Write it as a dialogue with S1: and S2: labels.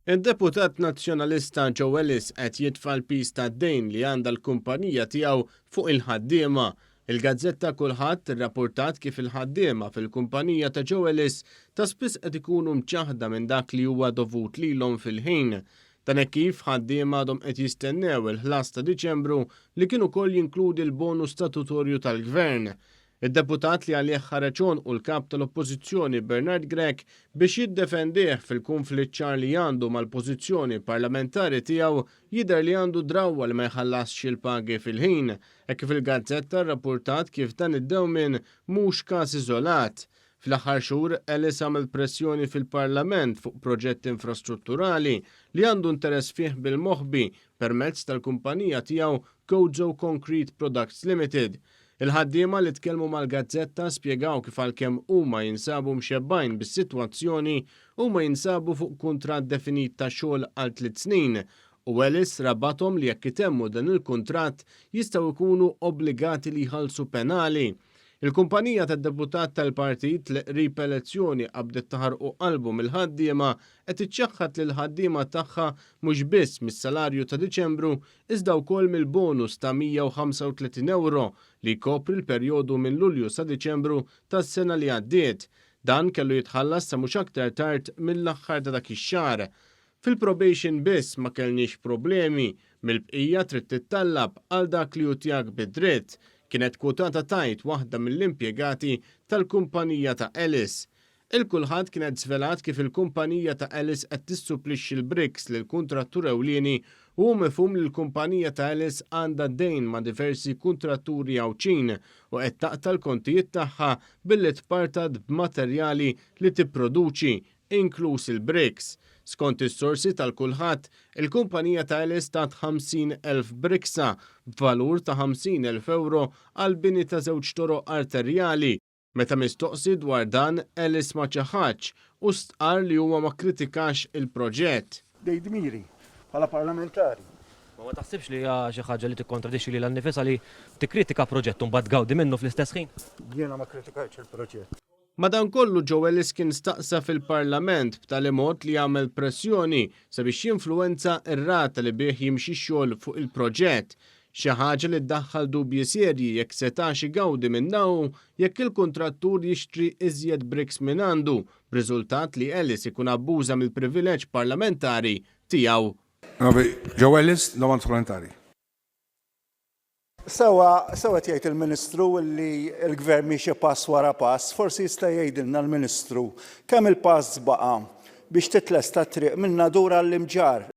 S1: Id-deputat Nazzjonalista Joe Ellis qed jitfa' l-piż tad-dejn li għandha l-kumpanija tiegħu fuq il-ħaddiema. Il-gazzetta Kullħadd irrappurtat kif il-ħaddiema fil-kumpanija ta' Joe Ellis ta' spiss qed ikunu mċaħħda minn dak li huwa dovut lilhom fil-ħin. Dan hekk kif ħaddiema għadhom qed jistennew il-ħlas ta' Diċembru li kien ukoll jinkludi l-bonus statutorju tal-Gvern. Id-deputat li għalih ħareġ għonqu l-Kap tal-Oppożizzjoni Bernard Grech biex jiddefendih fil-kunflitt ċar li għandu mal-pożizzjoni parlamentari tiegħu jidher li għandu drawwa li ma jħallasx il-pagi fil-ħin, hekk kif il-gazzetta rrappurtat kif dan id-dewmien mhux każ iżolat. Fl-aħħar xhur, Ellis għamel pressjoni fil-Parlament fuq proġett infrastrutturali li għandu interess fih bil-moħbi permezz tal-kumpanija tiegħu Gozo Concrete Products Limited. Il-ħaddiema li tkellmu mal-gazzetta spjegaw kif għalkemm huma jinsabu mxebbgħin bis-sitwazzjoni, huma jinsabu fuq kuntratt definit ta' xogħol għal tliet snin u Ellis rabathom li jekk itemmu dan il-kuntratt jistgħu jkunu obbligati li jħallsu penali. Il-kumpanija tad-deputat tal-partit li qrib elezzjoni qabdet taħarqu qalbu mill-ħaddiema qed iċċaħħad lill-ħaddiema tagħha mhux biss mis-salarju ta' Diċembru iżda wkoll mill-bonus ta' 135 ewro li jkopri l-perjodu minn Lulju sa Diċembru tas-sena li għaddiet. Dan kellu jitħallas sa mhux aktar tard mill-aħħar ta' dak ix-xahar. Fil-probation biss ma kellniex problemi, mill-bqija trid tittallab għal dak li hu tiegħek bi dritt, kienet kwotata tgħid waħda mill-impjegati tal-kumpanija ta' Ellis. Il-Kulħadd kienet żvelat kif il-kumpanija ta' Ellis qed tissupplixxi l-bricks lill-kuntrattur ewlieni u hu mifhum li l-kumpanija ta' Ellis għandha dejn ma' diversi kuntratturi Għawdxin u qed taqta' l-kontijiet tagħha billi tpartat b'materjali li tipproduċi, inkluż il-bricks. Skont is-sorsi tal-Kulħadd, il-kumpanija ta' Ellis tat 50,000 bricksa b'valur ta' 50,000 ewro għall-bini ta' żewġ toroq arterjali. Meta mistoqsi dwar dan, Ellis ma ċaħadx u stqarr li huwa ma kkritikax il-proġett.
S2: Dej dmiri bħala parlamentari.
S3: Ma ma taħsibx li hija xi ħaġa li tikkontradixxi lilha nnifisha li tikkritika proġett u mbagħad tgawdi minnu fl-istess ħin?
S2: Jiena ma kkritikajtx il-proġett.
S1: Madankollu Joe Ellis kien staqsa fil-Parlament b'tali mod li jagħmel pressjoni sabiex jinfluwenza r-rata li bih jimxi x-xogħol fuq il-proġett. Xi ħaġa li ddaħħal dubji serji jekk setax igawdi minnha hu jekk il-kuntrattur jixtri iżjed bricks mingħandu, b'riżultat li Ellis ikun abbuża mill-privileġġ parlamentari tiegħu.
S4: Joe Ellis, domanda supplementari.
S2: Sewwa, sewwa qed jgħid il-Ministru li l-Gvern miexi pass wara pass, forsi jista' jgħidilna l-Ministru kemm il-pass baqa' biex titlesta t-triq minn Nadur għall-Imġarr?